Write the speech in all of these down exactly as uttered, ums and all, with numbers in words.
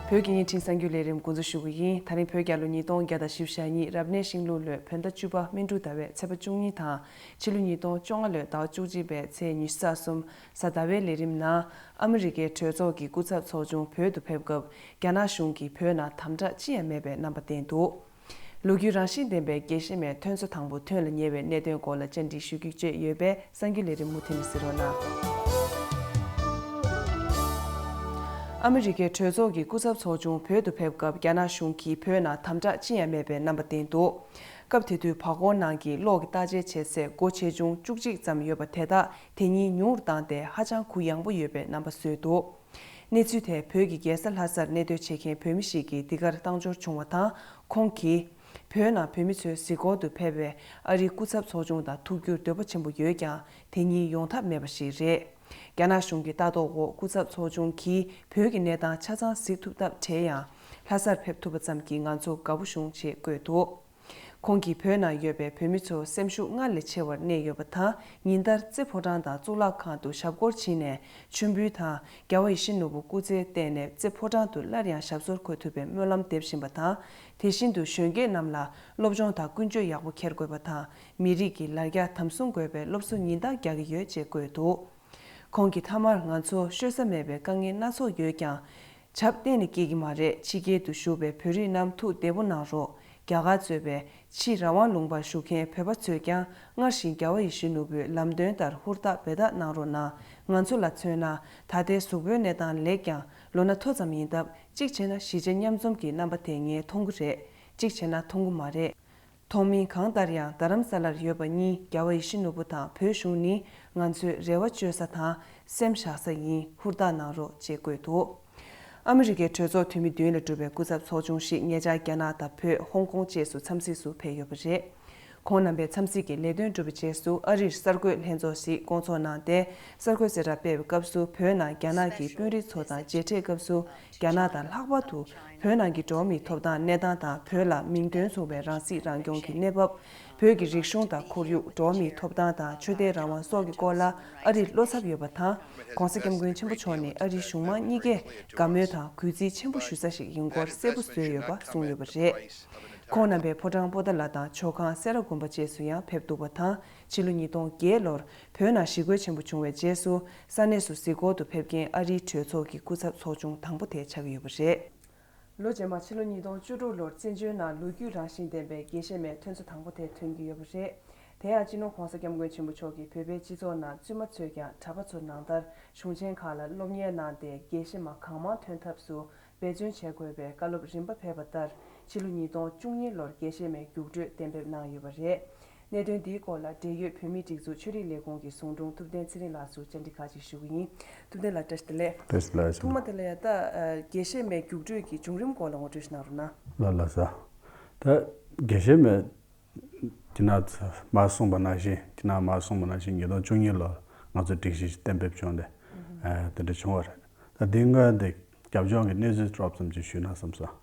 བོད་ཀྱི་བརྙན་འཕྲིན་གསར་འགྱུར་ལས་རིམ་འགོ་འཛུགས་ཞུ་གི་ཡིན། ད་རིང་བོད་རྒྱལ་ལོ་ཉིས་སྟོང་བརྒྱ་དང་བཞི་བཅུ་ཞེ་གཉིས་རབ་གནས་ཤིང་ལུག་ལོའི་བོད་ཟླ་བཅུ་པ་སྨིན་དྲུག་ཟླ་བའི་ཚེས་པ་བཅུ་གཉིས་དང་། ཕྱི་ལོ་ཉིས་སྟོང་བཅོ་ལྔ་ལོའི་ཟླ་བ་བཅུ་གཅིག་པའི་ཚེས་ཉི་ཤུ་རྩ་གསུམ་གཟའ་ཟླ་བའི་ལས་རིམ་ནང་། ཨ་མི་རི་ཀའི་གྲོས་ཚོགས་ཀྱི་སྐུ་ཚབ་ཚོགས་ཆུང་བོད་དུ་ཕེབས་སྐབས། རྒྱ་ནག་གཞུང་གིས་བོད་ནང་དམ་དྲག་ཅི་ཡང་མེད་པའི་རྣམ་པ་བསྟན་འདུག་ལོ་རྒྱུས་རང་བཞིན་ལྡན་པའི་དགེ་བཤེས་མའི་ཐོན་ཚོ་དང་པོ་ཐོན་ལ་ཉེ་བའི་གནད་དོན་སྐོར་ལ་བཅར་འདྲི་ཞུ་རྒྱུ་བཅས་ཡོད་པས། གསར་འགྱུར་ལས་རིམ་མུ་མཐུད་ནས་གཟིགས་རོགས་གནང་། ཨ་མི་རི་ཀའི་གྲོས་ཚོགས་ཀྱི་སྐུ་ཚབ་ཚོགས་ཆུང་བོད་དུ་ཕེབས་སྐབས། རྒྱ་ནག་གཞུང་གིས་བོད་ནང་དམ་དྲག་ཅི་ཡང་མེད་པའི་རྣམ་པ་བསྟན་འདུག་སྐབས་དེ་དུས་བར་སྐོར་ནང་གི་གློག་གི་བརྟག་དཔྱད་བྱེད་སའི་སྒོ་ཆེ་ཆུང་བཅུ་གཅིག་ཙམ་ཡོད་པ་དེ་དག་དེ་ཉིད་ཉུང་རུ་བཏང་སྟེ། ཧ་ཅང་གུ་ཡངས་པོ་ཡོད་པའི་རྣམ་པ་བཟོས་འདུག་གནས་ཚུལ་དེ་བོད་ཀྱི་རྒྱལ་ས་ལྷ་སར་གནས་སྡོད་བྱེད་མཁན་བོད་མི་ཞིག་གིས་འདི་གར་བཏང་འབྱོར་བྱུང་བ་དང་། ཁོང་གིས། བོད་ནང་བོད་མི་ཚོའི་གཟིགས་སྐོར་དུ་ཕེབས་པའི་ཨ་རིའི་སྐུ་ཚབ་ཚོགས་ཆུང་དང་ཐུག་རྒྱུར་འདོད་པ་ཆེན་པོ་ཡོད་ཀྱང་། དེ་ཉིད་ཡོང་ཐབས་མེད་པ་ཞིག་རེད། རྒྱ་ནག་གཞུང་གི་ལྟ་རྟོག་འོག་སྐུ་ཚབ་ཚོགས་ཆུང་གིས་བོད་ཀྱི་གནས་སྟངས་ཆ་ཚང་གཟིགས་ཐུབ་སྟབས་བྲེལ་ཡང་། ལྷ་སར་ཕེབས་ཐུབ་པ་ཙམ་གྱིས་ང་ཚོ་དགའ་པོ་བྱུང་ཞེས་བཀོད་འདུག་ཁོང་གིས་བོད་ནང་ཡོད་པའི་བོད་མི་ཚོ་སེམས་ཤུགས་སྔར་ལས་ཆེ་བར་གནས་ཡོད་པ་དང་། ཉིན་ལྟར་རྩེ་ཕོ་བྲང་དང་གཙུག་ལག་ཁང་དུ་ཞབས་སྐོར་བྱས་ནས། མཆོད་འབུལ་དང་རྒྱལ་བ་ཡིད་བཞིན་ནོར་བུ་སྐུ་ཚེའི་སྟེང་ནས་རྩེ་ཕོ་བྲང་དུ་སླར་ཡང་ཞབས་སོར་འཁོད་ཐུབ་པའི་སྨོན་ལམ་འདེབས་བཞིན་པ་དང་། དེ་བཞིན་དུ་གཞོན་སྐྱེས་རྣམས་ལ་སློབ་སྦྱོང་དང་ཀུན་སྤྱོད་ཡག་པོ་འཁྱེར་དགོས་པ་དང་། མི་རིགས་ཀྱི་ལ་རྒྱ་དམ་སྲུང་དགོས་པའི་སློབ་གསོ་ཉིན་ལྟར་རྒྱག་གི་ཡོད་ཅེས་བཀོད་འདུག་ཁོང་གིས་མཐའ་མར། ང་ཚོ་ཤོད་ས་མེད་པའི་དཀའ་ངལ་སྣ་ཚོགས་ཡོད་ཀྱང་། ཆབ་གཏན་ནས་སྐྱེ་གི་མ་རེད། ཕྱི་རྒྱལ་དུ་བཞུགས་པའི་བོད་རིགས་རྣམས་ཐུགས་བདེ་པོ་གནང་རོགས། རྒྱ་གར་གཙོས་པའི་ཕྱིའི་རང་དབང་ལུང་པར་བཞུགས་མཁན་བོད་པ་ཚོས་ཀྱང་སྔར་བཞིན་རྒྱལ་བ་ཡིད་བཞིན་ནོར་བུའི་ལམ་སྟོན་ལྟར་ཧུར་ཐག་འབད་ཐག་གནང་རོགས་གནང་། ང་ཚོ་ལ་མཚོན་ན། ད་ལྟའི་གཟུགས་པོའི་གནས་སྟངས་ལེགས་ཀྱང་། ལོ་ན་མཐོ་ཙམ་ཡིན་སྟབས། གཅིག་བྱས་ན་གཞིས་བྱེས་མཉམ་འཛོམས་ཀྱི་རྣམ་པ་དེ་ངས་མཐོང་གི་རེད། གཅིག་བྱས་ན་མཐོང་གི་མ་རེད། མཐོང་མིན་གང་ལྟར་ཡང་། རྡ་རམ་ས་ལར་ཡོད་པ་གཉིས། རྒྱལ་བ་ཡིད་བཞིན་ནོར་བུ་དང་བོད་གཞུང་ནི་ང་ཚོའི་རེ་བ་བཅོལ་ས་དང་སེམས་བཞག་ས་ཡིན། ཧུར་ཐག་གནང་རོགས་ཅེས་བཀོད་འདུག་ཨ་མི་རི་ཀའི་གྲོས་ཚོགས་འཐུས་མི་མདུན་ལ་གྲུབ་པའི་སྐུ་ཚབ་ཚོགས་ཆུང་ཞིག་ཉེ་ཆར་རྒྱ་ནག་དང་བོད། ཧོང་ཀོང་བཅས་སུ་འཚམས་གཟིགས་སུ་ཕེབས་ཡོད་པ་རེད། ཁོང་རྣམ་པས་འཚམས་གཟིགས་ཀྱི་ལས་དོན་གྲུབ་པའི་རྗེས་སུ། ཨ་རིར་གསར་འགོད་ལྷན་ཚོགས་ཤིག་བསྐོང་ཚོགས་གནང་སྟེ། གསར་འགོད་གསལ་བསྒྲགས་སྤེལ་བའི་སྐབས་སུ། བོད་ནང་རྒྱ་ནག་གི་དཔོན་རིགས་ཚོ་དང་མཇལ་འཕྲད་སྐབས་སུ། རྒྱ་ནག་དང་ལྷག་པར་དུ་བོད་ནང་གི་འགྲོ་བ་མིའི་ཐོབ་ཐང་གནས་སྟངས་དང་། བོད་ལ་མིང་དོན་མཚུངས་པའི་རང་སྲིད་རང་སྐྱོང་གི་གནས་བབ། བོད་ཀྱི་རིག་གཞུང་དང་ཁོར་ཡུག་འགྲོ་བ་མིའི་ཐོབ་ཐང་དང་ཆོས་དད་རང་དབང་སོགས་ཀྱི་སྐོར་ལ་ཨ་རིར་བློ་འཚབ་ཡོད་པ་དང་། ྋགོང་ས་ྋསྐྱབས་མགོན་ཆེན་པོ་མཆོག་ནས་ཨ་རིའི་གཞུང་མང་གཉིས་ཀས་དགའ་མོས་དང་གུས་བརྩི་ཆེན་པོ་ཞུ་ས་ཞིག་ཡིན་སྐོར་གསལ་པོ་བཟོས་ཡོད་པ་གསུངས་ཡོད་པ་རེད། ཁོང་རྣམ་པས་ཕོ་བྲང་པོ་ཏཱ་ལ་དང་ཇོ་ཁང་སེ་ར་དགོན་པ་བཅས་སུ་ཡང་ཕེབས་འདུག་པ་དང་། ཕྱི་ལོ་ཉིས་སྟོང་བརྒྱད་ལོར་བོད་ནང་ཞི་རྒོལ་ཆེན་པོ་བྱུང་བའི་རྗེས་སུ། ས་གནས་སུ་གཟིགས་སྐོར་དུ་ཕེབས་མཁན་ཨ་རིའི་གྲོས་ཚོགས་ཀྱི་སྐུ་ཚབ་ཚོགས་ཆུང་དང་པོ་དེ་ཆགས་ཀྱི་ཡོད་པ་རེད། ལོ་རྗེས་མ་ཕྱི་ལོ་ཉིས་སྟོང་བཅུ་དྲུག་ལོར་བཙན་བྱོལ་ནང་ལོ་རྒྱུས་རང་བཞིན་ལྡན་པའི་དགེ་བཤེས་མའི་ཐོན་རྩེ་དང་པོ་དེ་ཐོན་གྱི་ཡོད་པ་རེད། དེ་ཡང་སྤྱི་ནོར་༧གོང་ས་༧སྐྱབས་མགོན་ཆེན་པོ་མཆོག་གིས་བོད་པའི་སྤྱི་ཚོགས་ནང་བཙུན་མ་ཚོས་ཀྱང་གྲྭ་པ་ཚོ་ནང་ལྟར་གཞུང་ཆེན་ཁག་ལ་སློབ་གཉེར་གནང་སྟེ། དགེ་བཤེས་མ་གང་མང་ཐོན་ཐབས་སུ་འབད་བརྩོན་བྱེད་དགོས་པའི་བཀའ་སློབ་རིམ་པ་ཕེབས་པ་ལྟར། ཕྱི་ལོ་ཉིས་སྟོང་བཅུ་གཉིས་ལོར་དགེ་བཤེས་མའི་རྒྱུགས་སྤྲོད་གཏན་འབེབས་གནང་ཡོད་པ་རེད། གནད་དོན་འདིའི་སྐོར་ལ་འབྲེལ་ཡོད་བོད་མིའི་སྒྲིག་འཛུགས་ཆོས་རིག་ལས་ཁུངས་ཀྱི་ཟུང་དྲུང་ཐུབ་བསྟན་ཚེ་རིང་ལགས་སུ་བཅར་འདྲི་ཁག་ཅིག་ཞུ་གི་ཡིན། ཐུབ་བསྟན་ལགས་བཀྲ་ཤིས་བདེ་ལེགས། བཀྲ་ཤིས་བདེ་ལེགས། ཐོག་མ་དེ་ལ་ཡ་ད་ཨ་དགེ་བཤེས་མའི་རྒྱུགས་སྤྲོད་ཀྱི་བྱུང་རིམ་སྐོར་ལ་ངོ་སྤྲོད་ཞིག་གནང་རོགས་གནང་། ལགས་ལགས་སོ། ད་དགེ་བཤེས་མའི་དེ་ན་མར་གསུངས་པ་ནང་བཞིན། དེ་ན་མར་གསུངས་པ་ནང་བཞིན་ཉིས་སྟོང་བཅུ་གཉིས་ལོར་ང་ཚོ་སྒྲིག་གཞི་ཞིག་གཏན་འབེབས་བྱུང་སྟེ། ཨ་དེ་འདྲ་བྱུང་བ་རེད། ད་དེ་སྔོན་དེ་རྒྱབ་ལྗོངས་ཀྱི་གནས་ཚུལ་རོབ་ཙམ་ཅིག་ཞུས་ན་བསམ་སོང་།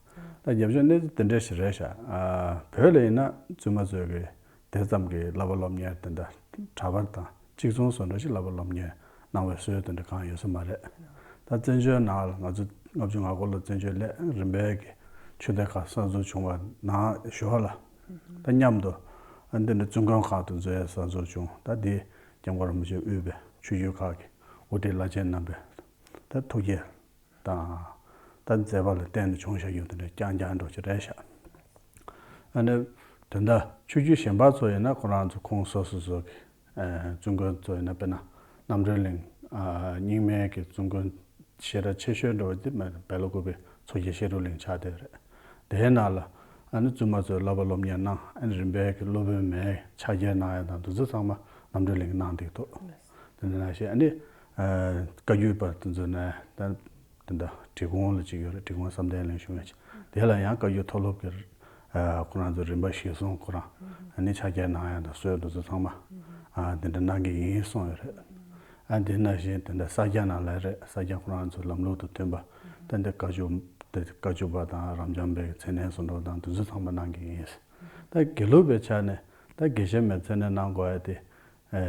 ད་རྒྱབ་ལྗོངས་གནས་ཚུལ་དེ་འདྲ་ཞིག་རེད་ཤག་ཨ་བོད་ལ་ཡིན་ན་བཙུན་མ་ཚོས་ཀྱི་དེ་ཙམ་གྱི་བསླབ་པ་སློབ་གཉེར་དེ་འདྲ་གྲྭ་པ་དང་གཅིག་མཚུངས་བཟོ་འདྲ་ཞིག་བསླབ་པ་སློབ་གཉེར་གནང་བའི་སྲོལ་དེ་འདྲ་གང་ཡོད་ས་མ་རེད། ད་བཙན་བྱོལ་ནང་ལ་ང་ཚོ་ལྔ་བཅུ་ང་དགུ་ལོ་བཙན་བྱོལ་སླེབས། རིམ་པས་ཀྱི་ཆོས་སྡེ་ཁག་གསར་འཛུགས་བྱུང་བ་ནང་ཞོར་ལ། ད་མཉམ་དུ་ཨ་འདི་འདྲ་བཙུན་དགོན་ཁག་ཏུ་འཛུལ་ཡས་གསར་འཛུགས་བྱུང་། ད་འདི་སྐྱབས་མགོན་རིན་པོ་ཆེས་དབུས་པའི་ཆོས་བརྒྱུད་ཁག་གི་དབུ་ཁྲིད་བླ་ཆེན་རྣམ་པས་ད་ཐུགས་བསྐྱེད་དང་། ད་མཛད་པ་ལ་བརྟེན་ནས་བྱུང་བཞག་རྒྱུ་དེ་འདྲ་རྐྱང་རྐྱང་འགྲོ་གི་རེད་ཤག་ཨ་ནི་དོན་དག་ཆོས་བརྒྱུད་གཞན་པ་ཚོ་ཡིན་ན་ཁོ་རང་ཚོ་ཁོངས་སོ་སོ་སོ་གི་ཨ་བཙུན་དགོན་ཚོ་ཡིན་ན། དཔེར་ན་རྣམ་གྲོལ་གླིང་ཨ་རྙིང་མའི་གི་བཙུན་དགོན་ཞེ་དྲག་ཆེ་ཤོས་འགྲོ་བ་དེ་མ་བལ་ལོ་དགུ་པའི་མཚོ་རྒྱལ་བཤད་སྒྲུབ་གླིང་ཆགས་བསྡད་རེད། དེའི་ནང་ལ་ཨ་ནི་བཙུན་མ་ཚོས་བསླབ་པ་སློབ་གཉེར་གནང་། ཨ་ནི་རིམ་པས་ཀྱི་སློབ་དཔོན་མའི་ཕྱག་འཁྱེར་གནང་ཡ་དང་དེ་ཚོ་ཚང་མ་རྣམ་གྲོལ་གླིང་གནང་བསྡད་འདུག་དེ་འདྲ་ནང་བཞིན་ཨ་ནི་ཨ་བཀའ་བརྒྱུད་པ་དེ་ཚོ་ནས་ད་དེ་འདྲ་འབྲི་གུང་ལ་གཅིག་ཡོད་རེད། འབྲི་གུང་བསམ་གཏན་གླིང་གཞུང་ཡོད་ཅིག་དེ་ལ་ཡང་བཀའ་བརྒྱུད་མཐོ་སློབ་ཀྱི་ཨ་ཁོ་རང་ཚོ་རིམ་པ་གཞིར་བཟུང་ཁོ་རང་ཨ་ནི་ཕྱག་འཁྱེར་གནང་ཡ་དང་སྲོལ་དེ་ཚོ་ཚང་མ་ཨ་དེ་འདྲ་གནང་གི་ཡིན་གསུངས་ཡོད་རེད། ཨ་དེ་ནང་བཞིན་དེ་འདྲ་ས་སྐྱ་ནང་ལ་རེད། ས་སྐྱ་ཁོ་རང་ཚོའི་ལམ་ལུགས་དང་མཐུན་པ། ད་འདི་བཀའ་བརྒྱུད་དེ་བཀའ་བརྒྱུད་པ་དང་རབ་འབྱམས་པའི་མཚན་གནས་སུ་འགྲོ་དང་དེ་ཚོ་ཚང་མ་གནང་གི་ཡིན། ད་དགེ་ལུགས་པའི་ཆ་ནས་ད་དགེ་བཤེས་མའི་མཚན་གནས་གནང་དགོས་ཡ་དེ་ཨེ་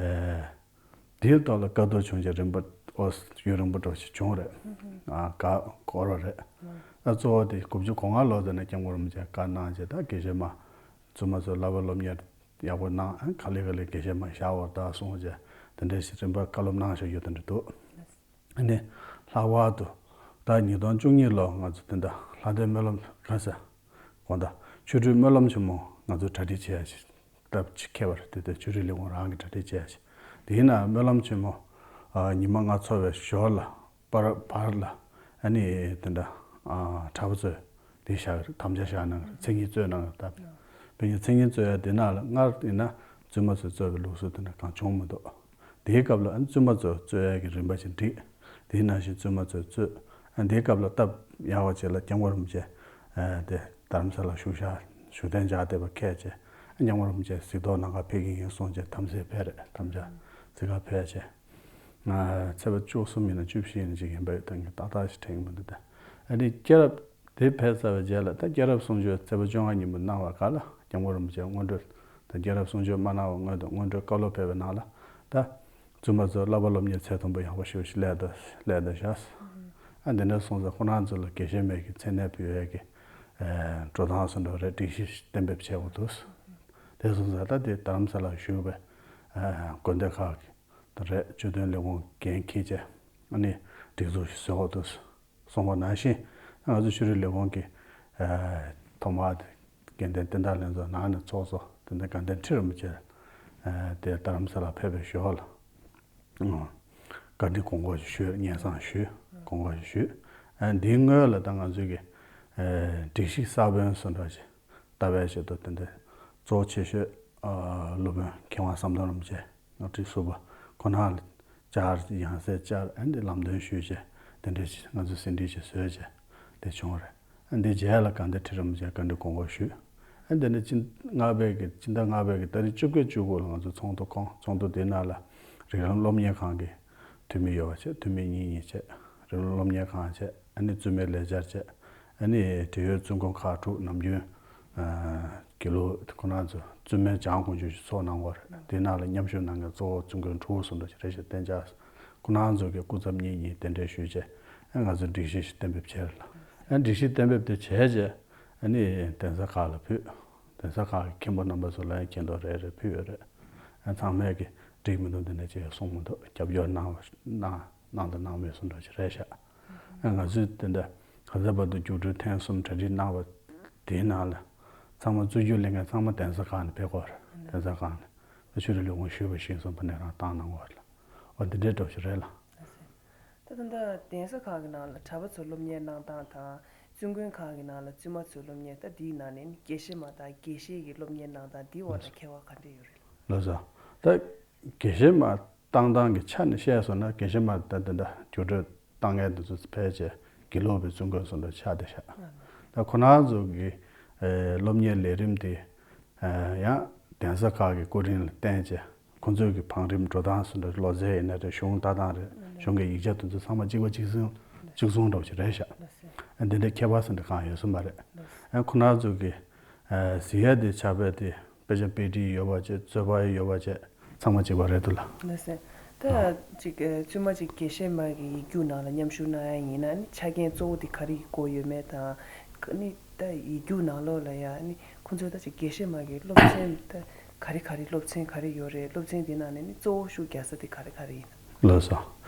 དེའི་ཐོག་ལ་བཀའ་བསྡུར་བྱུང་རྗེས་རིམ་པ་ཨོ་ཡུན་རིང་པོ་འགྲོ་ཞིག་བྱུང་རེད། ཨ་ག་འགོར་བ་རེད། ད་གཙོ་བོ་དེ་དགུ་བཅུ་གོ་ལྔ་ལོ་ཙམ་ནས་སྐྱབས་མགོན་རིན་པོ་ཆེ་བཀའ་གནང་བྱས། ད་དགེ་བཤེས་མ་བཙུན་མ་ཚོ་བསླབ་པ་སློབ་གཉེར་ཡག་པོ་གནང་། ཨ་ག་ལེ་ག་ལེ་དགེ་བཤེས་མ་བཞག་འོ་ད་གསུངས་བྱས། དེ་འདྲའི་ཞིག་རིམ་པར་བཀའ་སློབ་གནང་བཞག་ཡོད་དེ་འདྲ་འདུག་ཨ་ནི་ལྷག་པར་དུ་ད་ཉིས་སྟོང་བཅུ་གཉིས་ལོ་ང་ཚོ་དེ་འདྲ་ལྷ་ལྡན་སྨོན་ལམ་ག་ས་དགོང་དག་ཆོ་འཕྲུལ་སྨོན་ལམ་ཆེན་མོ་ང་ཚོ་གྲ་སྒྲིག་བྱས་ཡ་ཞིག་སྟབས་ཅིག་ཁེལ་བ་རེད། དེ་དེ་ཆོ་འཕྲུལ་ལས་ཁུངས་རང་གིས་གྲ་སྒྲིག་བྱས་ཡ་ཞིག་དེ་ཡིན་ན་སྨོན་ལམ་ཆེན་མོ་ཨ་ཉི་མ་ལྔ་ཚོགས་པའི་ཞོར་ལ་བར་བར་ལ་ཨ་ནི་དེ་འདྲ་ཨ་གྲྭ་པ་ཚོས་དེ་བཞག་དམ་བཅའ་བཞག་གནང་། མཚན་ཉིད་རྩོད་གནང་། ད་དཔེར་ན་མཚན་ཉིད་རྩོད་ཡ་དེ་ནང་ལ་སྔར་ཡིན་ན་བཙུན་མ་ཚོས་རྩོད་པའི་ལུགས་སྲོལ་དེ་འདྲ་གང་བྱུང་མི་འདུག་དེའི་སྐབས་ལ་ཨ་ནི་བཙུན་མ་ཚོས་རྩོད་ཡ་གི་རིམ་པ་ཞིག་བསྒྲིགས། དེའི་ནང་བཞིན་བཙུན་མ་ཚོས་རྩོད། ཨ་དེའི་སྐབས་ལ་སྟབས་ཡག་པ་ཅིག་ལ་སྐྱབས་མགོན་རིན་པོ་ཆེ་ཨ་དེ་རྡ་རམ་ས་ལ་བཞུགས་ཤག་བཞུགས་གདན་འཇགས་བསྡད་པ་ཁས་བྱས། ཨ་སྐྱབས་མགོན་རིན་པོ་ཆེ་གཟིགས་རྟོག་གནང་གར་ཕེབས་ཀྱི་ཡིན་གསུངས་བྱས། དམ་ཚིག་ཕེབས་རེད། དམ་བཅའ་གཟིགས་གར་ཕེབས་བྱས། ང་ཚེས་པ་བཅུ་གསུམ་ཡིན་ན་བཅུ་བཞི་ཡིན་ན་ཅིག་ཡིན་པ་ཡོད། ད་ངས་ཏག་ཏག་ཞིག་དྲན་གྱི་མི་འདུག་ད་ཨ་ནི་སྐྱེས་རབས་དེ་ཕེབས་ཚར་བའི་རྗེས་ལ་ད་སྐྱེས་རབས་གསུང་ཆོས་ཚེས་པ་བཅོ་ལྔ་ཉིན་མོ་གནང་བ་ག་ལ་སྐྱབས་མགོན་རིན་པོ་ཆེ་སྔོན་འགྲོ་ད་སྐྱེས་རབས་གསུང་ཆོས་མ་གནང་བ་སྔོན་དུ་སྔོན་འགྲོའི་བཀའ་སློབ་ཕེབས་པའི་ནང་ལ་ད་བཙུན་མ་ཚོ་བསླབ་པ་སློབ་གཉེར་ཚད་མཐོན་པོ་ཡག་པོ་ཞེ་པོ་ཞིག་སླེབས་འདུག་སླེབས་འདུག་ཤག་ཨ་འདི་འདྲ་སོང་ཙང་ཁོ་རང་ཚོ་ལ་དགེ་བཤེས་མའི་གི་མཚན་གནས་ཕུལ་ཡས་ཀྱི་ཨེ་འགྲོ་སྟངས་སུ་འགྲོ་རེད། སྒྲིག་གཞི་གཏན་འབེབས་བྱས་འོ་འདུག་དེ་སོང་ཙང་ད་དེ་རྡ་རམ་ས་ལར་བཞུགས་པའི་ཨེ་དགོན་སྡེ་ཁག་གི་ད་རེད། ཆོས་དོན་ལས་ཁུངས་འགན་འཁྱེར་བྱས་ཨ་ནི་སྒྲིག་འཛུགས་ཤིག་བཟོས་འོ་འདུག་གསུངས་པ་ནང་བཞིན། ང་ཚོ་ཆོས་རིག་ལས་ཁུངས་ཀྱི་ཨ་ཐོག་མར་དགེ་ལྡན་བསྟན་བདག་ལྷན་ཚོགས་ནང་ནས་ཚོགས་གཙོ་དེ་འདྲ་དགའ་ལྡན་ཁྲི་རིན་པོ་ཆེ་ཨ་དེ་རྡ་རམ་ས་ལ་ཕེབས་པའི་ཞོར་ལ་ཨ་བཀའ་འདྲི་དགོངས་སྐོར་ཞིག་ཞུས། སྙན་སེང་ཞུས། དགོངས་སྐོར་ཞིག་ཞུས། ཨ་འདིའི་སྔོན་ལ་ད་ང་ཚོའི་གི་ཨ་སྒྲིག་གཞི་གསར་པ་བཟོ་འདྲ་ཞིག་ལྟ་བའི་ཆེད་དུ་དེ་འདྲ་གཙོ་ཆེ་ཤོས་ཨ་སློབ་དཔོན་མཁས་དབང་བསམ་གཏན་རིན་པོ་ཆེ། སྔགས་ཁྲིད་ཟུར་པ་ཁོ་ན་ལ་བཅར། ཡང་སེ་བཅར། ཨ་ནི་ལམ་སྟོན་ཞུས་བྱས། དེ་འདྲས་ང་ཚོས་ཟིན་བྲིས་ཅིག་བཟོས་བྱས་དེ་བྱུང་བ་རེད། ཨ་འདི་རྗེས་ལ་དགའ་ལྡན་ཁྲི་རིན་པོ་ཆེ་བཀའ་འདྲི་དགོངས་སྐོར་ཞུས། ཨ་འདི་ནི་སྤྱི་ལྔ་པའི་གི་སྤྱི་ཟླ་ལྔ་པའི་གི་ཏ་རིག་བཅོ་བརྒྱད་བཅུ་དགུ་ལ་ང་ཚོ་ཚོགས་འདུ་བསྐོངས། ཚོགས་འདུ་དེའི་ནང་ལ་རིགས་ལམ་སློབ་གཉེར་ཁང་གི་འཐུས་མི་ཡོད་པ་བྱས། འཐུས་མི་གཉིས་གཉིས་བྱས། རིགས་ལམ་སློབ་གཉེར་ཁང་བྱས། ཨ་ནི་བཙུན་མའི་ལས་བྱེད་བྱས། ཨ་ནི་འབྲེལ་ཡོད་བཙུན་དགོན་ཁག་དྲུག་ནམ་རྒྱུན་ཨ་དགེ་ལུགས་ཁོ་རང་ཚོ་བཙུན་མའི་བྱང་ཀོང་ཇོ་ཞིག་ཚོགས་གནང་བ་རེད། དེ་ནང་ལ་མཉམ་ཞུགས་གནང་མཁན་གཙོ་བོ་བཙུན་དགོན་དྲུག་གསུམ་འདྲ་ཞིག་རེད་ཤག་གཏན་འཇགས་ཁོ་རང་ཚོ་གི་སྐུ་ཚབ་གཉིས་གཉིས་གདན་འདྲེན་ཞུས་བྱས། ཨ་ང་ཚོ་སྒྲིག་གཞི་ཞིག་གཏན་འབེབས་བྱས་རེད་ལ། ཨ་སྒྲིག་གཞི་གཏན་འབེབས་དེ་བྱས་རྗེས་ཨ་ནི་གདན་ས་ཁག་ལ་ཕུལ། གདན་ས་ཁག་གི་མཁན་པོ་རྣམ་པ་ཚོ་ལ་ཡང་མཁྱེན་རྟོགས་རེ་རེ་ཕུལ་ཡོད་རེད། ཨ་ཚང་མས་ཀྱི་འགྲིག་མི་འདུག་འདི་འདྲ་ཅིག་གསུངས་མི་འདུག་རྒྱབ་སྐྱོར་གནང་བ་གནང་གནང་དང་གནང་མེད་གསུངས་འདྲ་ཅིག་རེད་ཤག་ཨ་ང་ཚོས་དེ་འདྲ་ག་ཚོད་བར་དུ་རྒྱུགས་སྤྲོད་ཐེངས་གསུམ་གྲ་སྒྲིག་གནང་བ་དེའི་ནང་ལ་ཚང་མ་རྩོད་རྒྱུགས་ལེན་མཁན་ཚང་མ་གདན་ས་ཁག་ནས་ཕེབས་ཀྱི་ཡོད་རེད། གདན་ས་ཁག་ནས་ཆོས་རིག་ལས་ཁུངས་ཞུས་པ་བཞིན་གསུངས་པ་ནས་རང་བཏང་གནང་གི་ཡོད་རེད་ལ། འོ་འདི་འདྲའི་འདྲ་པོ་ཞིག་རེད་ལ། ད་ད་ལྟ་གདན་ས་ཁག་གི་ནང་ལ་གྲྭ་པ་ཚོ་སློབ་གཉེར་གནང་སྟངས་དང་བཙུན་དགོན་ཁག་གི་ནང་ལ་བཙུན་མ་ཚོའི་སློབ་གཉེར། ད་འདིའི་ནང་ནས་ནི་དགེ་བཤེས་མ་དང་དགེ་བཤེས་ཀྱི་སློབ་གཉེར་གནང་སྟངས་འདིའི་བར་ལ་ཁྱད་པར་ག་འདྲ་ཡོད་རེད། ལགས་སོ། ད་དགེ་བཤེས་མ་བཏང་སྟངས་ཀྱི་ཆ་ནས་བཤད་སོང་ན་དགེ་བཤེས་མ་ད་དེ་འདྲ་རྒྱུགས་སྤྲོད་བཏང་མཁན་དེ་ཚོ་ཕལ་ཆེར་དགེ་ལུགས་པའི་བཙུན་དགོན་སོགས་འདྲ་ཆགས་བསྡད་ཤག་ད་ཁོ་རང་ཚོ་གི་ཨེ་སློབ་གཉེར་ལས་རིམ་དེ་ཨེ་ཡང་གདན་ས་ཁག་གི་སྐུ་རིམ་ལ་བརྟེན་བྱས། ཁོང་ཚོའི་གི་བང་རིམ་འགྲོ་སྟངས་སུ་འདྲ་ལོ་ཙཱ་ཡིན་ན་རེད། གཞུང་ལྟ་སྟངས་རེད། གཞུང་གི་ཡིག་ཆ་དེ་ཚོ་ཚང་མ་གཅིག་པ་གཅིག་མཚུངས་གཅིག་མཚུངས་འདྲ་པོ་ཞིག་རེད་ཤག་ཨ་འདི་འདྲའི་ཁྱད་པར་སུ་འདྲ་གང་ཡོད་ས་མ་རེད། ཨ་ཁོ་རང་ཚོ་གི་ཨ་གཟིགས་ཡ་དེ་ཕྱག་དཔེ་དེ་དཔེ་ཆ་དཔེ་ཁྲིད་ཡོད་པ་བྱས། རྩོད་པ་ཡོད་པ་བྱས། ཚང་མ་གཅིག་པ་རེད་འདུག་ལ། ལགས་སེ། ད་ཅིག་ཨ་བཙུན་མ་ཅིག་དགེ་བཤེས་མ་གི་ཡིག་རྒྱུགས་ནང་ལ་མཉམ་ཞུགས་གནང་ཡ་ཡིན་ན་ནི་ཆ་རྐྱེན་གཙོ་བོ་དེ་ག་རེ་དགོས་ཡོད་མེད་དང་། ཨ་ནི་ད་ཡིག་རྒྱུགས་ནང་ལོགས་ལ་ཡ་ཨ་ནི་ཁོང་ཚོའི་ད་ཅིག་དགེ་བཤེས་མ་གི་སློབ་ཚན་ད་ག་རེ་ག་རེ་སློབ་ཚན་ག་རེ་ཡོད་རེད། སློབ་ཚན་དེ་ནང་ནས་ནི་གཙོ་བོ་ཤུགས་རྒྱག་ས་དེ་ག་རེ་ག་རེ་ཡིན་ན། ལགས་སོ།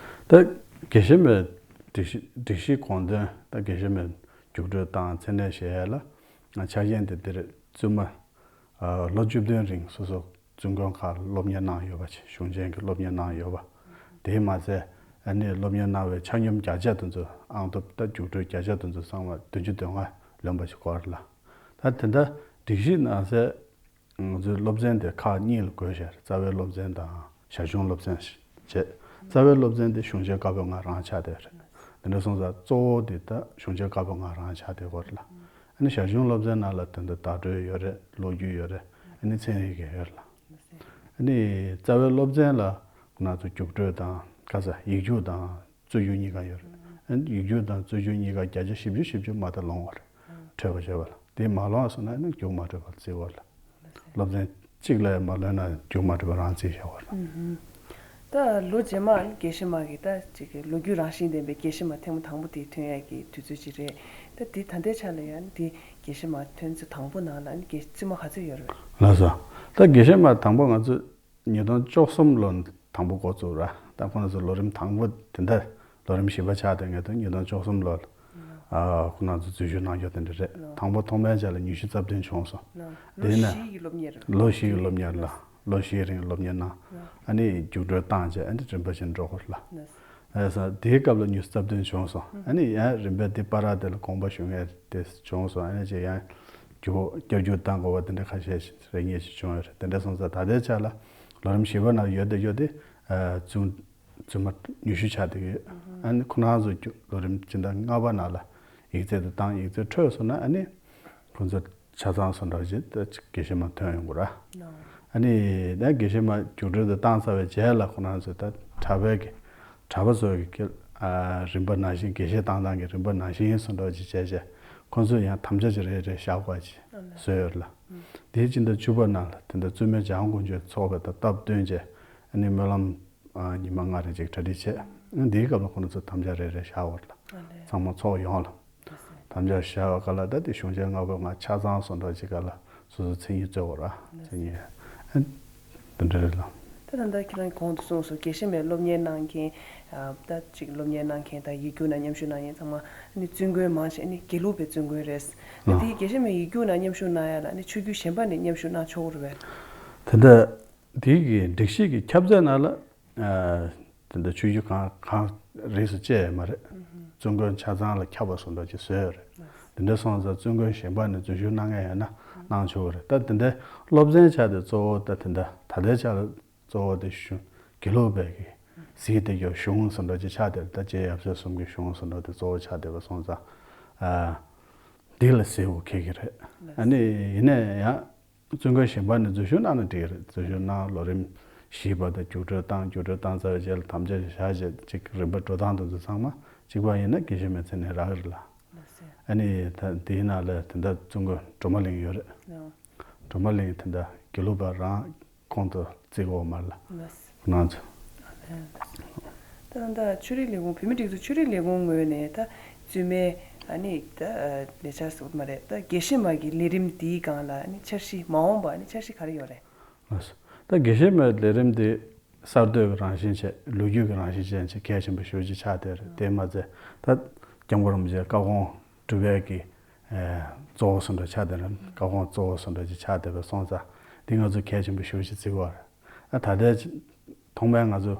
ད་དགེ་བཤེས་མའི་སྒྲིག་གཞི་སྒྲིག་གཞི་དགོངས་དོན། ད་དགེ་བཤེས་མའི་རྒྱུགས་སྤྲོད་དང་མཚན་གནས་བཞེས་ཡ་ལ་ཆ་རྐྱེན་དེ་འདི་རེད། བཙུན་མ་ཨ་ལོ་བཅུ་བདུན་རིང་སོ་སོ་བཙུན་དགོན་ཁག་ལ་སློབ་གཉེར་གནང་ཡོད་པ་བྱས། གཞུང་ཆེན་གྱི་སློབ་གཉེར་གནང་ཡོད་པ། དེས་མ་ཚད་ཨ་ནི་སློབ་གཉེར་གནང་བའི་ཆ་སྙོམས་བརྒྱ་ཆ་དེ་ཚོ་ཨང་ཐོབ་ད་རྒྱུགས་སྤྲོད་བརྒྱ་ཆ་དེ་ཚོ་ཚང་མ་བདུན་ཅུ་དོན་ལྔ་ལོན་པ་ཞིག་དགོས་རེད་ལ། ད་དེ་འདྲ་སྒྲིག་གཞི་ནང་གསལ་ང་ཚོའི་སློབ་ཚན་དེ་ཁག་གཉིས་ལ་བགོས་བཞག་རྩ་བའི་སློབ་ཚན་དང་ཞར་བྱུང་སློབ་ཚན་བྱས། རྩ་བའི་སློབ་ཚན་དེ་གཞུང་ཆེན་བཀའ་པོད་ལྔ་རང་ཆགས་བསྡད་རེད། དེ་འདྲ་སོང་ཙང་གཙོ་བོ་དེ་ད་གཞུང་ཆེན་བཀའ་པོད་ལྔ་རང་ཆགས་བསྡད་ཡོད་རེད་ལ། ཨ་ནི་ཞར་བྱུང་སློབ་ཚན་ནང་ལ་ད་ལྟ་བརྡ་སྤྲོད་ཡོད་རེད། ལོ་རྒྱུས་ཡོད་རེད། ཨ་ནི་ཚན་རིག་གི་ཡོད་རེད་ལ། ཨ་ནི་རྩ་བའི་སློབ་ཚན་ལ་ང་ཚོ་རྒྱུགས་སྤྲོད་དང་ག་ས་ཡིག་རྒྱུགས་དང་རྩོད་རྒྱུགས་གཉིས་ཀ་ཡོད་རེད། ཨ་ནི་ཡིག་རྒྱུགས་དང་རྩོད་རྒྱུགས་གཉིས་ཀ་བརྒྱ་ཆ་བཞི་བཅུ་བཞི་བཅུ་མ་མཐའ་ལོངས་པ་རེད། འཕྲོད་པ་བྱས་པ་ལ། དེ་མ་ལོངས་སོང་ན་ཨ་ནི་རྒྱུགས་མ་འཕྲོད་པ་ལ་བརྩི་བ་ལ། སློབ་ཚན་གཅིག་ལ་ཡང་མ་ལོན་ན་རྒྱུགས་མ་འཕྲོད་པ་རང་བརྩིས་བཞག་པ་རེད། ད་ལོ་རྗེས་མ་ཨ་ནི་དགེ་བཤེས་མ་གི་ད་ཅིག་གི་ལོ་རྒྱུས་རང་བཞིན་ལྡན་པའི་དགེ་བཤེས་མ་ཐེངས་མ་དང་པོ་དེ་ཐོན་ཡས་ཀྱི་དུས་ཚོད་ཅིག་རེད། ད་འདི་ད་ལྟའི་ཆ་ལ་ཡང་འདི་དགེ་བཤེས་མ་ཐོན་ཚུལ་དང་པོ་ནང་ལ་ནི་དགེ་བཙུན་མ་ག་ཚོད་ཡོད་རེད། ལགས་སོ། ད་དགེ་བཤེས་མ་དང་པོ་ང་ཚོ་ཉིས་སྟོང་བཅུ་གསུམ་ལོ་དང་པོ་འགོ་བཙུགས་ར། ད་ཁོང་ཚོ་ལོ་རིམ་དང་པོ་དེ་འདྲ་ལོ་རིམ་བཞི་པ་ཆགས་དེ་ངེས་དོན་ཉིས་སྟོང་བཅུ་གསུམ་ལོ་ལ་ཨ་ཁོང་རྣམ་ཚོ་འཛུལ་ཞུགས་གནང་རྒྱུ་དེ་འདྲ་རེད། དང་པོ་ཐོག་མའི་ཆ་ལ་ཉི་ཤུ་རྩ་བདུན་བྱུང་སོང་། ལོ་དེ་ན་བཞི་ཡི་སློབ་གཉེར། ལོ་བཞི་ཡི་སློབ་གཉེར་ལ་ལོ་བཞིའི་རིང་སློབ་གཉེར་གནང་། ཨ་ནི་རྒྱུགས་སྤྲོད་བཏང་རྗེས་ཨ་ནི་རིམ་པ་བཞིན་འགྲོ་དགོས་ལ། ཨ་ས་དེའི་སྐབས་ལ་ཉི་ཤུ་རྩ་བདུན་བྱུང་སོང་། ཨ་ནི་ཡང་རིམ་པས་དེ་བར་དེ་ལ་དགོངས་པ་ཞུ་མཁན་དེ་བྱུང་སོང་། ཨ་ནི་ཅིག་ཡང་རྒྱུགས་བསྐྱར་རྒྱུགས་བཏང་དགོས་པ་དེ་འདྲ་ཁ་ཤས་ཤིག་རེ་གཉིས་ཤིག་བྱུང་ཡོད་རེད། དེ་འདྲ་སོང་ཙང་ད་ལྟའི་ཆ་ལ་ལོ་རིམ་བཞི་པ་ནང་ཡོད་དེ་ཡོད་དེ་བཙུན་བཙུན་མ་ཉི་ཤུ་ཆགས་བསྡད་ཀྱི་ཡོད། ཨ་ནི་ཁོ་རང་ཚོ་རྒྱུགས་ལོ་རིམ་སྤྱི་ཟླ་ལྔ་པ་ནང་ལ་ཡིག་ཚད་དེ་བཏང་། ཡིག་ཚད་འཕྲོད་སོང་ན་ཨ་ནི་ཁོ་ཚོ་ཆ་ཚང་སོང་འདྲ་ཅིག་ད་ཅིག་དགེ་བཤེས་མ་ཐོན་ཡོང་གི་ར། ཨ་ནི་ད་དགེ་བཤེས་མ་རྒྱུགས་སྤྲོད་དུ་བཏང་ཚར་བའི་རྗེས་ལ་ཁོ་རང་ཚོས་ད་གྲྭ་པའི་གི་གྲྭ་པ་ཚོའི་གི་ཨ་རིམ་པ་ནང་བཞིན་དགེ་བཤེས་བཏང་སྟངས་ཀྱི་རིམ་པ་ནང་བཞིན་སོང་འདྲ་ཅིག་བྱས་བྱས་ཁོ་ཚོས་ཡང་དམ་བཅའ་ཅིག་རེ་རེ་བཞག་དགོས་ཅིག་བཟོས་ཡོད་ལ། དེའི་སྤྱི་ཟླ་བཅུ་པ་ནང་ལ་དེ་འདྲ་བཙུན་མའི་འཇང་དཀོན་མཆོག་ཚོགས་པའི་ད་སྟབས་བསྟུན་བྱས་ཨ་ནི་སྨོན་ལམ་ཨ་ཉི་མ་ལྔ་རེ་ཅིག་གྲ་སྒྲིག་བྱས། ཨ་ནི་དེའི་སྐབས་ལ་ཁོ་ཚོས་དམ་བཅའ་རེ་རེ་བཞག་དགོས་ལ། ཚང་མ་ཚོགས་ཡོངས་ལ། དམ་བཅའ་བཞག་པ་ག་ལ་ད་དེ་གཞུང་ཆེན་ལྔ་པོ་ང་ཆ་ཚང་སོང་འདྲ་ཅིག་ག་ལ་སོ་སོ་མཚན་ཉིད་རྩོད་དགོས་ར་མཚན་ཉིད། ཨ་དེ་འདྲ་རེད་ལ། ད་ད་ལྟ་ཁྱེད་རང་གིས་གོང་དུ་གསུངས་སོང་། དགེ་བཤེས་མའི་སློབ་གཉེར་གནང་མཁན་ཨ་ད་ཅིག་སློབ་གཉེར་གནང་མཁན་དང་ཡིག་རྒྱུགས་ནང་མཉམ་ཞུགས་གནང་མཁན་ཚང་མ་ཨ་ནི་བཙུན་དགོན་མང་ཆེ་ཨ་ནི་དགེ་ལུགས་པའི་བཙུན་དགོན་རེད། ད་དེའི་དགེ་བཤེས་མའི་ཡིག་རྒྱུགས་ནང་མཉམ་ཞུགས་གནང་ཡ་ལ་ཨ་ནི་ཆོས་བརྒྱུད་གཞན་པ་ནས་མཉམ་ཞུགས་གནང་ཆོག་གི་རེད་པས། དེ་འདྲ་དེའི་གི་སྒྲིག་གཞི་གི་ཁྱབ་ཚད་ནང་ལ། ཨ་དེ་འདྲ་ཆོས་བརྒྱུད་གང་གང་རིས་སུ་བཅད་ཡོད་མ་རེད། བཙུན་དགོན་ཆ་ཚང་ལ་ཁྱབ་པ་བཟོ་འདྲ་ཅིག་བཟོས་ཡོད་རེད། དེ་འདྲ་སོང་ཙང་བཙུན་དགོན་གཞན་པ་ནས་འཛུལ་ཞུགས་གནང་མཁན་ཡོད་ན་གནང་ཆོག་གི་རེད། ད་དེ་འདྲའི་སློབ་ཚན་ཆགས་དེ་གཙོ་བོ་ད་དེ་འདྲ་ད་ལྟའི་ཆ་ལ་གཙོ་བོ་དེ་གཞུང་དགེ་ལུགས་པའི་གི་གཟིགས་བསྡད་རྒྱུ་གཞུང་བཟོ་འདྲ་ཅིག་ཆགས་བསྡད་རེད། ད་རྗེ་ཡབ་སྲས་གསུམ་གྱི་གཞུང་བཟོ་འདྲ་དེ་གཙོ་བོ་ཆགས་བསྡད་པ་སོང་ཙང་ཨ་འདི་ལ་གཟིགས་དགོས་ཁེལ་གི་རེད། ཨ་ནི་ཡིན་ན་ཡང་། བཙུན་དགོན་གཞན་པ་ནས་འཛུལ་ཞུགས་གནང་ན་འགྲིག་གི་རེད། འཛུལ་ཞུགས་གནང་ལོ་རིམ་བཞིའི་བར་དུ་རྒྱུགས་སྤྲོད་བཏང་། རྒྱུགས་སྤྲོད་བཏང་ཚར་བའི་རྗེས་ལ་དམ་བཅའ་ཞིག་བཞག་རྗེས་ཅིག་རིམ་པ་འགྲོ་སྟངས་དེ་ཚོ་ཚང་མ་གཅིག་པ་ཡིན་ན་དགེ་བཤེས་མའི་མཚན་གནས་རག་གི་རེད་ལ། ལགས་སེ། ཨ་ནི་ད་དེའི་ནང་ལ་དེ་འདྲ་བཙུན་དགོན་སྒྲོལ་མ་གླིང་ཡོད་རེད། ལགས། སྒྲོལ་མ་གླིང་དེ་འདྲ་དགེ་ལུགས་པ་རང་ཁོང་དུ་བརྩི་དགོས་མ་རེད་ལ། ལགས། ཁོང་རྣམ་ཚོ། ད་ད་ཆོས་རིག་ལས་ཁུངས་བོད་མིའི་སྒྲིག་འཛུགས་ཆོས་རིག་ལས་ཁུངས་ངོས་ནས་ད་བཙུན་མའི་ཨ་ནི་ད་ལས་འཆར་ཟེར་མ་རེད། ད་དགེ་བཤེས་མ་གི་ལས་རིམ་འདིའི་སྒང་ལ་ཨ་ནི་འཆར་གཞི་མ་འོངས་པ་ཨ་ནི་འཆར་གཞི་ག་རེ་ཡོད་རེད། ལགས་སོ། ད་དགེ་བཤེས་མའི་ལས་རིམ་འདི་གསར་གཏོད་ཀྱི་རང་བཞིན་བྱས། ལོ་རྒྱུས་ཀྱི་རང་བཞིན་ཅན་ཅིག་གལ་ཆེན་པོ་ཞེ་པོ་ཅིག་ཆགས་བསྡད་རེད། དེ་མ་ཚད་ད་སྐྱབས་མགོན་རིན་པོ་ཆེའི་བཀའ་དགོངས་སྒྲུབ་པའི་གི་གཙོ་བོ་བཟོ་འདྲ་ཆགས་བསྡད་རེད། བཀའ་དགོངས་གཙོ་བོ་བཟོ་འདྲ་ཅིག་ཆགས་བསྡད་པ་སོང་ཙང་འདི་ང་ཚོ་གལ་ཆེན་པོ་ཞེ་པོ་ཅིག་བརྩི་གི་ཡོད་རེད། ཨ་ད་ལྟའི་ཐོག་མའི་ང་ཚོ་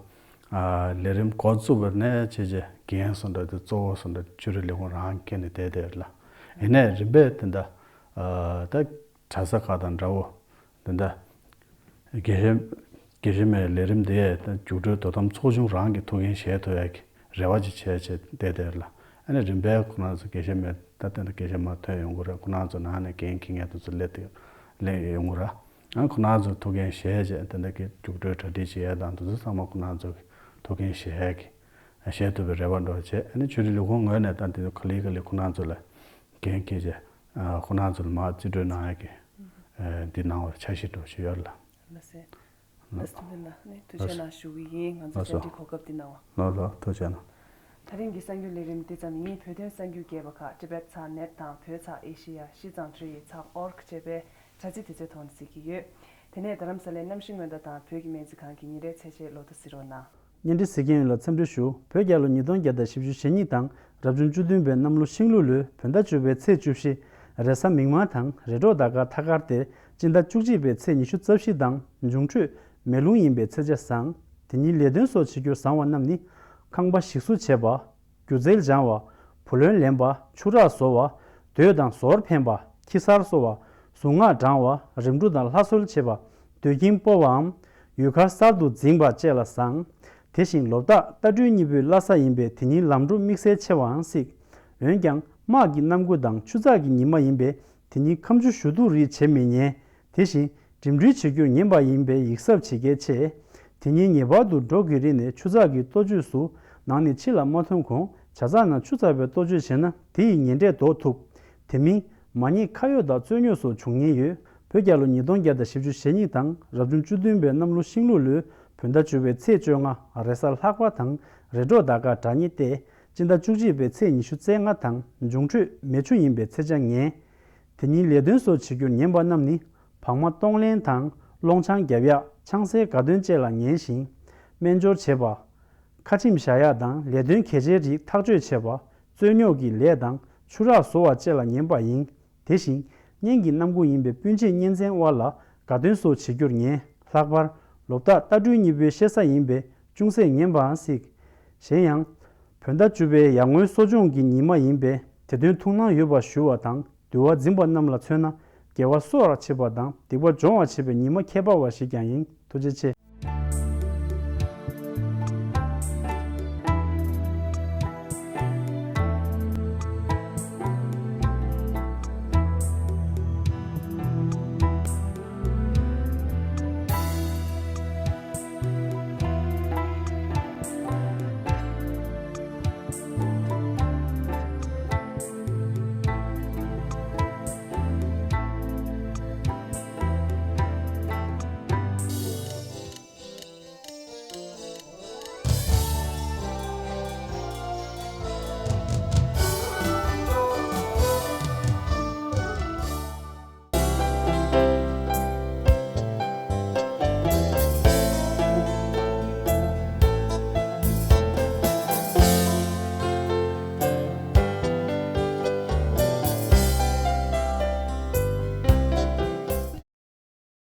ཨ་ལས་རིམ་འགོ་བཙུགས་པ་ནས་བྱས་རྗེས་འགན་བཟོ་འདྲ་དེ་གཙོ་བོ་བཟོ་འདྲ་ཆོས་རིག་ལས་ཁུངས་རང་འཁྱེར་ནས་བསྡད་བསྡད་ཡོད་ལ། ཡིན་ནའི་རིམ་པས་དེ་འདྲ་ཨ་ད་གྲྭ་ས་ཁག་དང་འདྲ་བོ་དེ་འདྲ་དགེ་བཤེས་དགེ་བཤེས་མའི་ལས་རིམ་དེ་ད་རྒྱུགས་སྤྲོད་དོ་དམ་ཚོགས་ཆུང་རང་གིས་ཐུགས་འགན་བཞེས་ཐུབ་ཡག་གི་རེ་བ་ཅིག་བྱས་བྱས་བསྡད་བསྡད་ཡོད་ལ། ཨ་ནི་རིམ་པས་ཁོ་རང་ཚོ་དགེ་བཤེས་མའི་ད་དེ་འདྲ་དགེ་བཤེས་མ་ཐོན་ཡོང་གི་རེད། ཁོ་རང་ཚོ་ནང་ནས་འགན་འཁྱེར་མཁན་དེ་ཚོ་སླེབས་ཏེ་སླེབས་ཡོང་གི་རེད། ཨ་ཁོ་རང་ཚོ་ཐུགས་འགན་བཞེས་བྱས་དེ་འདྲ་གི་རྒྱུགས་སྤྲོད་གྲ་སྒྲིག་བྱེད་ཡས་དང་དེ་ཚོ་ཚང་མ་ཁོ་རང་ཚོ་གི་ཐུགས་འགན་བཞེས་ཡས་ཀྱི་བཞེས་ཐུབ་པའི་རེ་བ་འདྲ་བྱས། ཨ་ནི་ཆོས་རིག་ལས་ཁུངས་ངོས་ནས་ད་དེ་ཚོ་ག་ལེ་ག་ལེ་ཁོ་རང་ཚོ་ལ་འགན་འཁྱེར་བྱས་ཨ་ཁོ་རང་ཚོ་ལ་མར་རྩིས་སྤྲོད་གནང་ཡས་ཀྱི་ཨ་འདི་གནང་བའི་འཆར་གཞི་འདྲ་བོ་ཞིག་ཡོད་ལ། ལགས་སེ། ལགས་སོ། ལགས་སོ། ཐུགས་རྗེ་གནང་ཞུ་གི་ཡིན། ང་ཚོ་ལགས་སོ། བཅར་འདྲི་གོ་སྐབས་འདི་གནང་བ། ལགས་སོ། ཐུགས་རྗེ་གནང་། ད་རིང་གི་གསར་འགྱུར་ལས་རིམ་འདི་ཙམ་ཡིན། བོད་དོན་གསར་འགྱུར་རྒྱས་པ་ཁག་ཊི་བེཊ་ཚགས་ནེཊ་དང་བོད་ཚགས་ཨེ་ཤེ་ཡ་ཤི་ཙང་ཁྲི་ཡི་ཚགས་ཨོར་ཀི་བཅས་པའི་དྲ་ཚིགས་དེ་ཚོའི་ཐོག་ནས་གཟིགས་ཀྱི་ཡོད། དེ་ནས་རྡ་རམ་ས་ལའི་གནམ་གཤིས་སྔོན་བརྡ་དང་བོད་ཀྱི་སྨན་རྩིས་ཁང་གི་ཉིན་རེའི་ཚེས་ཆའི་ལོ་ཐོ་གཟིགས་རོགས་གནང་། བརྙན་འཕྲིན་གཟིགས་མཁན་ཡོངས་ལ་འཚམས་འདྲི་ཞུ། བོད་རྒྱལ་ལོ་ཉིས་སྟོང་བརྒྱ་དང་བཞི་བཅུ་ཞེ་གཉིས་དང་རབ་བྱུང་བཅུ་བདུན་པའི་གནམ་ལོ་ཤིང་ལུག་ལོའི་བོད་ཟླ་བཅུ་པའི་ཚེས་བཅུ་བཞི། རེས་གཟའ་མིག་དམར་དང་རེས་གྲོགས་ཟླ་སྐར་ཐ་སྐར་ཏེ། སྤྱི་ཟླ་བཅུ་གཅིག་པའི་ཚེས་ཉི་ཤུ་རྩ་བཞི་དང་འབྱུང་འཕྲོད་མེ་རླུང་ཡིན་པའི་ཚེས་ཆ་བཟང་། དེ་ཉིན་ལས་དོན་སོགས་བྱེད་རྒྱུར་བཟང་བ་རྣམས་ནི། ཁང་པ་ཞིག་གསོ་བྱེད་པ། སྒྱུ་རྩལ་སྦྱང་བ། བུ་ལོན་ལེན་པ། ཆུ་རགས་བཟོ་བ། སྡོད་དང་ཟོར་འཕེན་པ། ཁྱི་གསར་གསོ་བ། གཟུངས་སྔགས་བགྲང་བ། རིམ་གྲོ་དང་ལྷ་གསོལ་བྱེད་པ། སྡོད་ཁྱིམ་སྤོ་བའམ། ཡུལ་གར་གསར་དུ་འཛིང་བ་བཅས་ལ་བཟང་། དེ་བཞིན་ལོ་རྟགས་རྟ་སྦྲུལ་གཉིས་པོའི་བླ་གཟའ་ཡིན་པས་དེ་ཉིན་ལམ་འགྲོ་དམིགས་བསལ་ཆེ་བའང་སྲིད། འོན་ཀྱང་དམག་གི་གནམ་དགུང་དང་ཆུ་ཚགས་ཀྱི་ཉི་མ་ཡིན་པས་དེ་ཉིན་ཁ་མཆུ་ཞུ་གཏུག་རིགས་བྱེད་མི་ཉན། དེ་བཞིན་འགྲིམ་འགྲུལ་བྱེད་རྒྱུར་ཉན་པ་ཡིན་པས་ཡིད་གཟབ་བྱེད་གལ་ཆེ། དེ་ཉིན་ངེས་པར་དུ་འགྲོ་དགོས་རིགས་ནས་ཆུ་ཚགས་ཀྱི་ལྟོ་བཅོས་སུ་ནང་ནས་ཕྱི་ལ་མ་ཐོན་གོང་ཇ་ཚགས་ནང་ཆུ་ཚ་བའི་ལྟོ་བཅོས་བྱས་ན་དེ་ཡི་ངན་འབྲས་ལྡོག་ཐུབ། དེ་མིན་མ་ཉེས་ཁ་གཡོག་དང་རྩོད་རྙོག་སོགས་འབྱུང་ཉེན་ཡོད། བོད་རྒྱལ་ལོ་ཉིས་སྟོང་བརྒྱ་དང་བཞི་བཅུ་ཞེ་གཉིས་དང་རབ་བྱུང་བཅུ་བདུན་པའི་གནམ་ལོ་ཤིང་ལུག་ལོའི་བོད་ཟླ་བཅུ་པའི་ཚེས་བཅོ་ལྔ་རེས་གཟའ་ལྷག་པ་དང་རེས་གྲོགས་ཟླ་སྐར་དྲ་ཉེ་སྟེ། སྤྱི་ཟླ་བཅུ་གཅིག་པའི་ཚེས་ཉི་ཤུ་རྩ་ལྔ་དང་འབྱུང་འཕྲོད་མེ་ཆུ་ཡིན་པའི་ཚེས་ཆ་ངན། དེ་ཉིན་ལས་དོན་སོགས་བྱེད་རྒྱུར་ཉན་པ་རྣམས་ནི་བག་མ་གཏོང་ལེན་དང་སློང་ཆང་རྒྱབ་ཡག་ཆང་སའི་དགའ་སྟོན་བཅས་ལ་ཉན་ཞིང་། སྨན་སྦྱོར་བྱེད་པ། ཁ་ཆེམས་བཞག་ཡག་དང་ལས་དོན་གལ་ཆེའི་རིགས་ཐག་གཅོད་བྱེད་པ། རྩོད་རྙོག་གི་ལས་དང་ཆུ་རགས་བཟོ་བ་བཅས་ལ་ཉན་པ་ཡིན། དེ་བཞིན་གཉེན་གྱི་རྣམ་ཀུན་ཡིན་པའི་སྤུན་མཆེད་གཉེན་ཚན་དབར་ལ་དགའ་སྟོན་སོགས་བྱེད་རྒྱུར་ཉན། ལྷག་པར་ལོ་རྟགས་རྟ་སྦྲུལ་གཉིས་པོའི་ཤེ་ས་ཡིན་པས་ཅུང་ཟད་ཉན་པའང་སྲིད། གཞན་ཡང་། བོད་ཟླ་བཅུ་པའི་ཡར་ངོའི་གསོ་སྦྱོང་གི་ཉི་མ་ཡིན་པས་དེ་དོན་ཐུགས་སྣང་ཡོད་པ་ཞུ་བ་དང་འདུལ་བ་འཛིན་པ་རྣམས་ལ་མཚོན་ན་དགེ་བ་གསོག་པར་བྱེད་པ་དང་སྡིག་པ་སྦྱོང་བར་བྱེད་པའི་ཉི་མ་ཁྱད་པར་བ་ཞིག་ཀྱང་ཡིན། ཐུགས་རྗེ་ཆེ།